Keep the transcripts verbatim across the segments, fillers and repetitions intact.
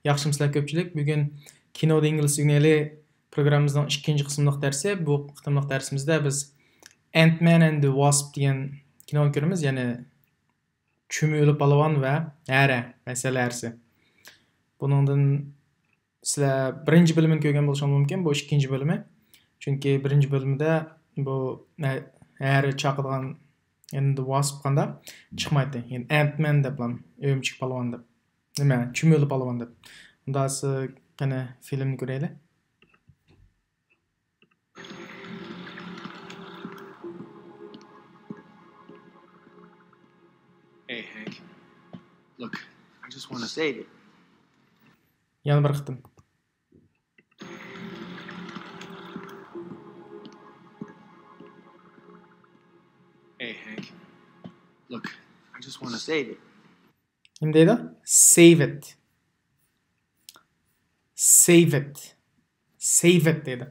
ياخشىمۇسىلەر كۆپچىلىك؟ بۈگۈن كىنودا ئىنگلىز ئۆگىنەيلى پروگراممىمىزنىڭ ئىككىنچى قىسمىلىق دەرسى. بۇ قېتىملىق دەرسىمىزدە بىز Ant-Man and the Wasp دېگەن كىنونى كۆرىمىز، يەنى چۈمۈلە پالۋان ۋە ھەرە، مەسىلەن، ھەرىسى. بۇنىڭدىن سىلەر بىرىنچى بۆلۈمىنى كۆرگەن بولۇشىڭىز مۇمكىن، بۇ ئىككىنچى بۆلۈمى. چۈنكى بىرىنچى بۆلۈمدە بۇ ھە-، ھەرە چاقىدىغان، يەنى the Wasp قاندا چىقمايتتى. يەنى Ant-Man دەپلا، ئۆمۈچۈك پالۋان دەپ. نېمە، چۈمۈلە پالۋان دەپ. ئۇندا سىز قېنى فىلىمنى كۆرەيلى. Hey, Hank. Look, I just wanna save it. يەنە بىر قېتىم. Hey, Hank. Look, I just wanna save it. نېمە دەيدۇ؟ Save it. Save it. Save it دەيدۇ.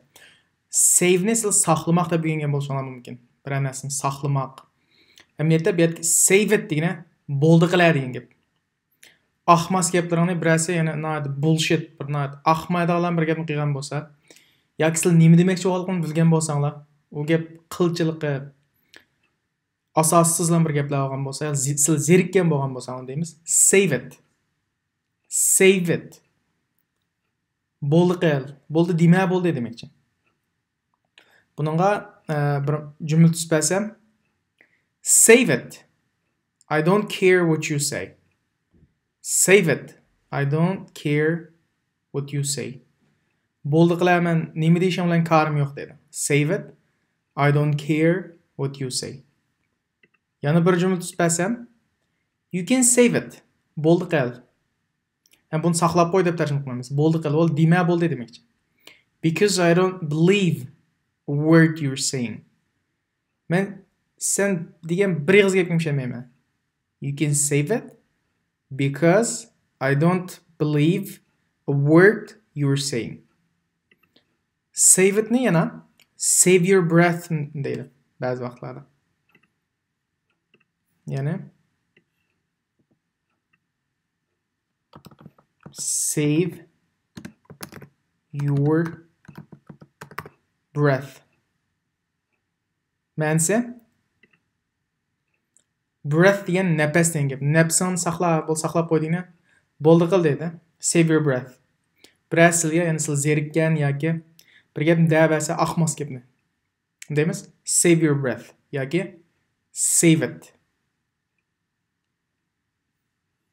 Save نى سىز ساقلىماق دەپ ئۆگەنگەن بولۇشۇڭلار مۇمكىن. بىرەر نەرسىنى ساقلىماق. ئەمەلىيەتتە بۇ يەردىكى save it دېگىنى بولدى قىلە دېگەن گەپ. ئاقماس گەپلىرىڭنى بىرەرسى يەنە ناھايىتى bullshit، بىر ناھايىتى ئاقمايدىغانلار بىر گەپنى قىلغان بولسا، ياكى سىز نېمە دېمەكچى بولغانلىقىنى بىلگەن بولساڭلار، ئۇ گەپ قىلچىلىقى ئاساسسىزلا بىر گەپلەر بولغان بولسا، يا زى-، سىز زېرىككەن بولغان بولساڭلار دەيمىز. Save it. Save it. بولدى قىل. بولدى دېمە بولدى دېمەكچى. بۇنىڭغا، ئە، بىر جۈملە تۈزۈپ بەرسەم، Save it. I don't care what you say. Save it. I don't care what you say. بولدى قىلە، مەن نېمە دېيىشىڭ بىلەن كارىم يوق دەيدۇ. Save it. I don't care what you say. يەنە بىر جۈملە تۈزۈپ بەرسەم، You can save it. بولدى قىل. ھەم بۇنى ساقلاپ قوي دەپ تەرجىمە قىلىمىز. بولدى قىل، بولدى دېمە، بولدى دېمەكچى. Because I don't believe a word you're saying. مەن سەن دېگەن بىر ئېغىز گەپكە ئىشەنمەيمەن. You can save it because I don't believe a word you're saying. Save it نى يەنە save your breath دەيدۇ بەزى ۋاقىتلاردا. يەنى save your breath. مەنىسى، breath دېگەن نەپەس دېگەن گەپ. نەپىسىڭنى ساقلا، بول، ساقلاپ قوي دېگىنى. بولدى قىل دەيدۇ. Save your breath. بىرەر سىلگە، يەنى سىلەر زېرىككەن ياكى بىر گەپنى دەۋەرسە ئاقماس گەپنى دەيمىز. Save your breath ياكى save it.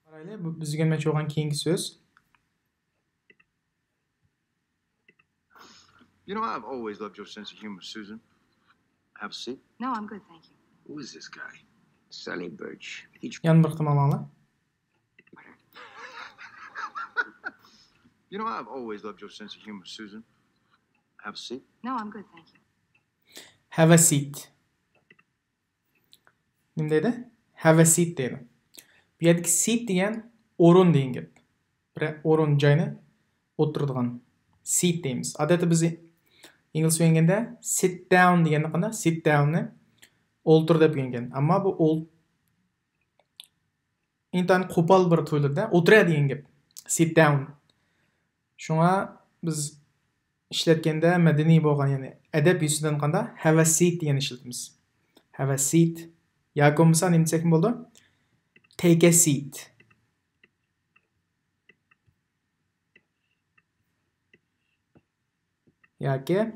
قارايلى، بۇ بىز ئۆگەنمەكچى بولغان كېيىنكى سۆز. You know, I've always loved your sense of humor, Susan. Have a seat. No, I'm good, thank you. Who is this guy? Sonny Birch. He يەنە بىر قېتىم ئاڭلاڭلار. You know, I've always loved your sense of humor, Susan. Have a seat. No, I'm good, thank you. Have a seat. نېمە دەيدۇ؟ Have a seat دەيدۇ. بۇ يەردىكى seat دېگەن ئورۇن دېگەن گەپ. بىر ئورۇن، جاينى ئولتۇرىدىغان seat دەيمىز. ئادەتتە بىز ئىنگلىزچە ئۆگەنگەندە sit down دېگەننى قانداق؟ Sit down نى ئولتۇر دەپ ئۆگەنگەن. ئەمما بۇ ئول-، ئىنتايىن قوپال بىر تۇيۇلىدۇ-دە، ئولتۇرە دېگەن گەپ. Sit down. شۇڭا بىز ئىشلەتكەندە مەدەنىي بولغان، يەنى ئەدەپ يۈزىسىدىن قانداق؟ Have a seat دېگەننى ئىشلىتىمىز. Have a seat. ياكى بولمىسا نېمە دېسەكمۇ بولىدۇ؟ Take a seat. ياكى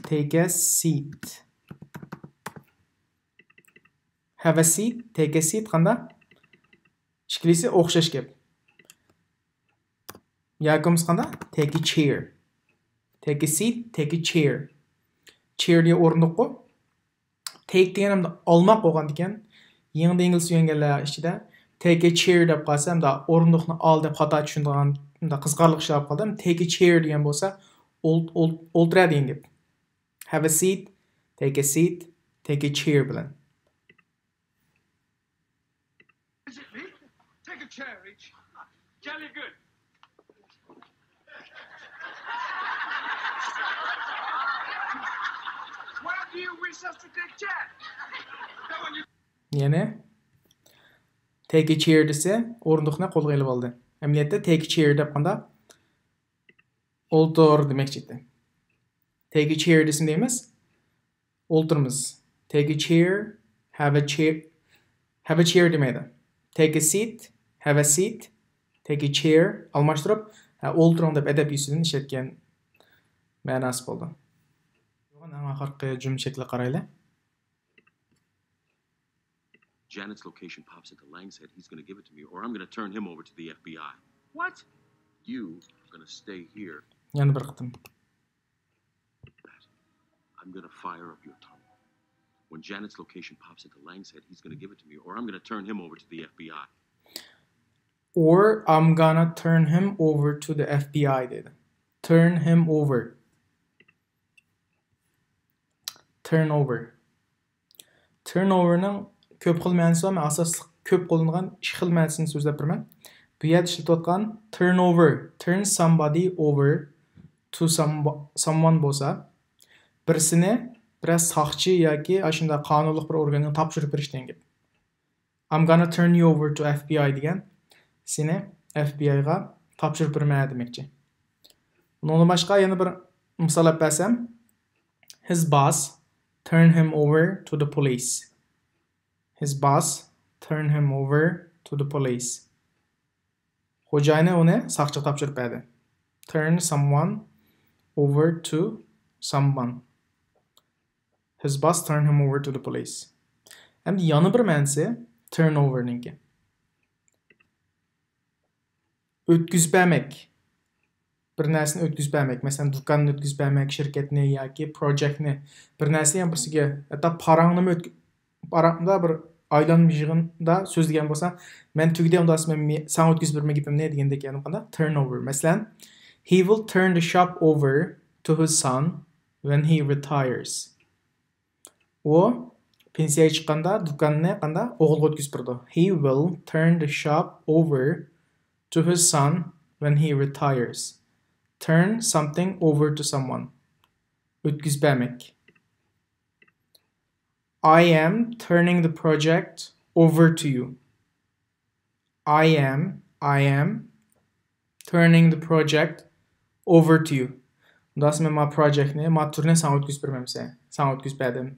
take a seat. Have a seat، take a seat قانداق؟ ئىككىلىسى ئوخشاش گەپ. ياكى بولمىسا قانداق؟ Take a chair. Take a seat، take a chair. Chair دېگەن ئورۇندۇققۇ. Take دېگەن ئەمدى ئالماق بولغاندىكىن، يېڭىدا ئىنگلىزچە ئۆگەنگەنلەر ئىچىدە take a chair دەپ قالسا، ئەمدى ئورۇندۇقنى ئال دەپ خاتا چۈشىنىدىغان، ئەمدى قىزىقارلىق ئىشلار بولۇپ قالدى. ئەمدى take a chair دېگەن بولسا، ئول-، ئول-، ئولتۇرە دېگەن گەپ. Have a seat، take a seat، take a chair بىلەن. Is it me? Take a chair each. Jolly good. Why do you wish us to take chair? Go on, you يەنى Take a chair دېسە، ئورۇندۇقنى قولغا ئېلىپ ئالدى. ئەمەلىيەتتە take a chair دەپ قاندا ئولتۇر دېمەكچى ئىدى. Take a chair دېسە دەيمىز، ئولتۇرىمىز. Take a chair، have a chair، have a chair دېمەيدۇ. Take a seat، have a seat، take a chair ئالماشتۇرۇپ، ھە، ئولتۇرۇڭ دەپ ئەدەپ يۈزىسىدىن ئىشلەتكەن مەناسى بولىدۇ. ئەڭ ئاخىرقى جۈملە شەكلىگە قارايلى. Janet's location pops into Lang's head. He's gonna give it to me, or I'm gonna turn him over to the F B I. What? You are gonna stay here. يەنە بىر قېتىم. I'm gonna fire up your tunnel. When Janet's location pops into Lang's head, he's gonna give it to me, or I'm gonna turn him over to the F B I. Or I'm gonna turn him over to the F B I دېدى. Turn him over. Turn over. Turn overنىڭ كۆپ خىل مەنىسى بار. مەن ئاساسلىق كۆپ قوللىنىدىغان ئىككى خىل مەنىسىنى سۆزلەپ بېرىمەن. بۇ يەردە ئىشلىتىۋاتقان turn over، turn somebody over to some، someone بولسا، بىرسىنى بىرەر ساقچى ياكى ئاشۇنداق قانۇنلۇق بىر ئورگانغا تاپشۇرۇپ بېرىش دېگەن گەپ. I'm gonna turn you over to F B I دېگەن، سېنى F B I غا تاپشۇرۇپ بېرىمەن دېمەكچى. ئۇنىڭدىن باشقا يەنە بىر مىسال ئېلىپ بەرسەم، his boss turn him over to the police. His boss turn him over to the police. خوجايىنى ئۇنى ساقچىغا تاپشۇرۇپ بەردى. Turn someone over to someone. His boss turn him over to the police. ئەمدى يەنە بىر مەنىسى turn overنىڭكى. ئۆتكۈزۈپ بەرمەك. بىر نەرسىنى ئۆتكۈزۈپ بەرمەك. مەسىلەن، دۇكاننى ئۆتكۈزۈپ بەرمەك، شىركەتنى ياكى پروجېكتنى، بىر نەرسىنى يەنە بىرسىگە، ھەتتا پاراڭنىمۇ ئۆتكۈ-، پاراڭدا بىر ئايلانما يىغىندا سۆزلىگەن بولسا، مەن تۈگىدى ئەمدى مەن مې-، ساڭا ئۆتكۈزۈپ بەرمەي گېپىمنى دېگەندەك يەنە قانداق؟ Turn over. مەسىلەن، he will turn the shop over to his son when he retires. ئۇ پېنسىيەگە چىققاندا دۇكاننى قانداق؟ ئوغلىغا ئۆتكۈزۈپ بېرىدۇ. He will turn the shop over to his son when he retires. Turn something over to someone. ئۆتكۈزۈپ بەرمەك. I am turning the project over to you. I am, I am turning the project over to you. مۇنداق دېسە، مەن ما پروجېكتنى، ما تۈرنى ساڭا ئۆتكۈزۈپ بېرىمەن دېسە، ساڭا ئۆتكۈزۈپ بەردىم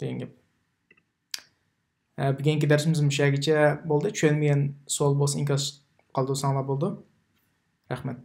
دېگەن گەپ. ئە، بۈگۈنكى دەرسىمىز مۇشۇ يەرگىچە بولدى. چۈشەنمىگەن سوئال بولسا ئىنكاس قالدۇرساڭلار بولىدۇ. رەھمەت.